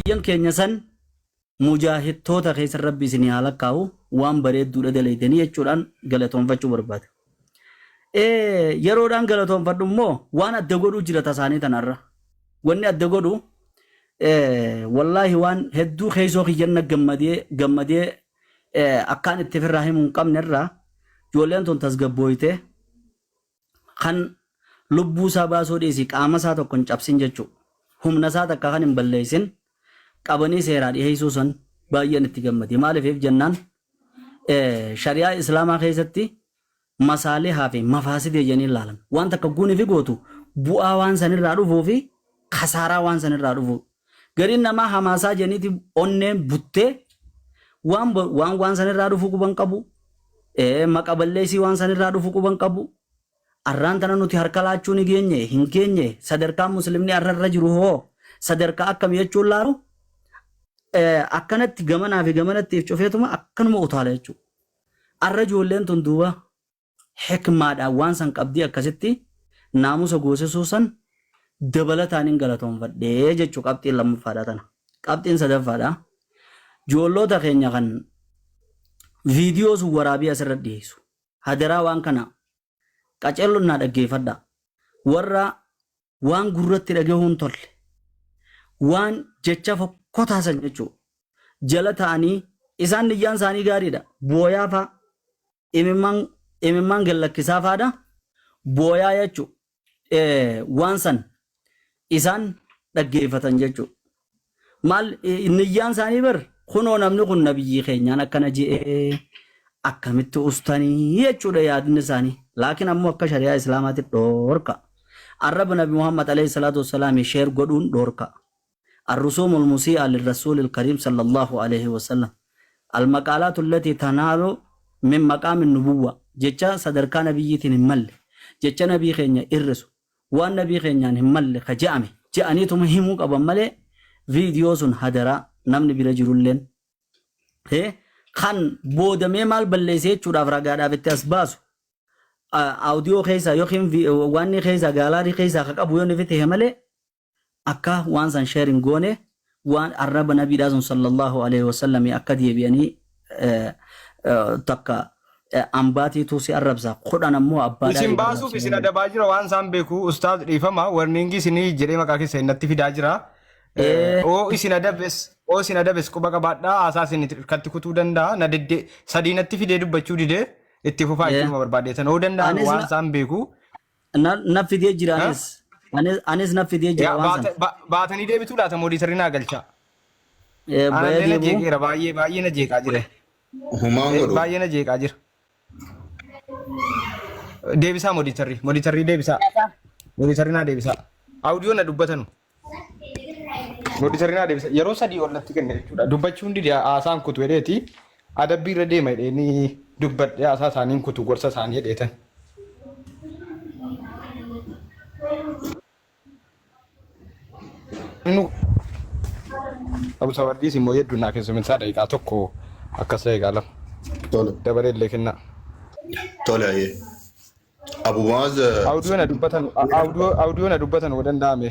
Obboleeyyan keenya san mujaahidtoota keessa Rabbi isinii haa lakkaa'u, waan bareedduudha dalaydanii jechuudhaan galatoonfachuu barbaada. Yeroodhaan galatoonfadhu immoo waan adda godhuu jira tasaanii tanarra. Wanni adda godhu, wallaahi, waan hedduu keessoo kiyyanna gammadee gammadee akkaan itti ofirraa himuu hin qabne irraa, ijoolleen tun tasgabbooytee kan lubbuu isaa baasuu dhiisi qaama isaa tokko hin cabsin jechuudha. Humna isaa takka kan hin balleessin qabanii seeraa dhiheessuu san baay'een itti gammade. Maaliif jennaan, shari'aa Islaamaa keessatti masaalihaa fi mafaasidee jedhanii ilaalan. Waan takka guunii fi gootu bu'aa waan sanirraa dhufuu fi kasaaraa waan sanirraa dhufu. Gariin namaa hamaasaa jedhaniiti onneen buttee waan sanirraa dhufu quban qabu. Maqa balleessii waan sanirraa dhufu quban qabu. Arraan tana nuti harka laachuu ni geenye hin geenye, sadarkaa muslimni arra irra jiru hoo sadarkaa akkamii jechuun laalu, akkanatti gamanaa fi gamanatti if cufeetuma akkanuma utaala jechuudha. Arra ijoolleen tun duuba hikmaadhaan waan san qabdii akkasitti naamusa goosisuu san dabalataan hin galatoonfadhee jechuu, qabxiin lammaffaadha tana. Qabxiin sadaffaadha. Ijoolloota keenya kan viidiyoo sun waraabii asirra dhiyeessu. Hadaraa, waan kana qaceelloon naa dhaggeeffadha. Warra waan gurratti dhagahuun tolle, waan jecha fokkotaa san jechuudha. Jala ta'anii isaan niyyaan isaanii gaariidha. Booyaa faa, imimmaan imimmaan gallakkisaa faadha. Booyaa jechuudha. Waan san isaan dhaggeeffatan jechuudha. Maal niyyaan isaanii bar, kunoo namni kun nabiyyii keenyaan akkana je'ee akkamitti ustanii jechuudha yaadni isaanii. Laakiin ammoo akka shari'aa Islaamaatti dhoorka. Arraba Nabi Muhammad alayhi salaatu wassalaam share godhuun dhoorka. الرسوم المسيئة للرسول الكريم صلى الله عليه وسلم، المقالات التي تنال من مقام النبوة، jecha sadarkaa nabiyyiitiin hin malle, jecha nabii keenya irrisu, waan nabii keenyaan hin malle ka je'ame je'aniituma himuu qaban malee, viidiyoo sun hadaraa namni bira jirulleen kan boodamee maal balleessee jechuudhaaf ragaadhaaf itti as baasu, audio keessaa yookiin waan keessaa gallery keessaa ka qabu yoo ni ta'e malee, akka waan san share hin goone, waan arraba nabiidhaa sun sallallahu alaihi wasallam akka deebi'anii takka ambaatiitu si arrabsa, 10 ammoo abbaadhaa. Isin baasuuf isin adabaa jira waan isaan beeku. Ustaaz, dhiifama, warning isinii jedhee maqaa keessa natti fidaa jira. Oo isin adabes, oo isin adabes quba qabaadhaa, haasaa isin irkatti kutuu danda'a. Na dedde sadii natti fidee dubbachuu didee itti fufaa jechuudha barbaadeetan. Oo danda'an waan isaan beeku. Na fidee jira anis. Anis na fidee jira waan san. Baatanii deebituu laata, moderator naa galcha. Anallee Bayee na deebi'u. jeeqeera, baay'ee baay'ee na jeeqaa jira. Humaan godhu. Baay'ee na jeeqaa jira. Deebisaa moderator, moderator deebisaa. Moderator naa deebisaa. Audio na dubbatanu. Moderator naa deebisa. Yeroo sadii ol natti kenne jechuudha. Dubbachuun dide, haasaan kutu jedheeti. Adabbii irra deema jedheeni dubbadhee, haasaa isaaniin kutu, gorsa isaanii jedheetan. Nu Abu Sawardiis immoo hedduu naa keessummeessaa, daqiiqaa 1 akkas, daqiiqaa 2. Tole. Dabaree illee kennaa. Tole, ayyee. Abu Muaz. Audio na dubbatan, audio na dubbatan yoo danda'ame.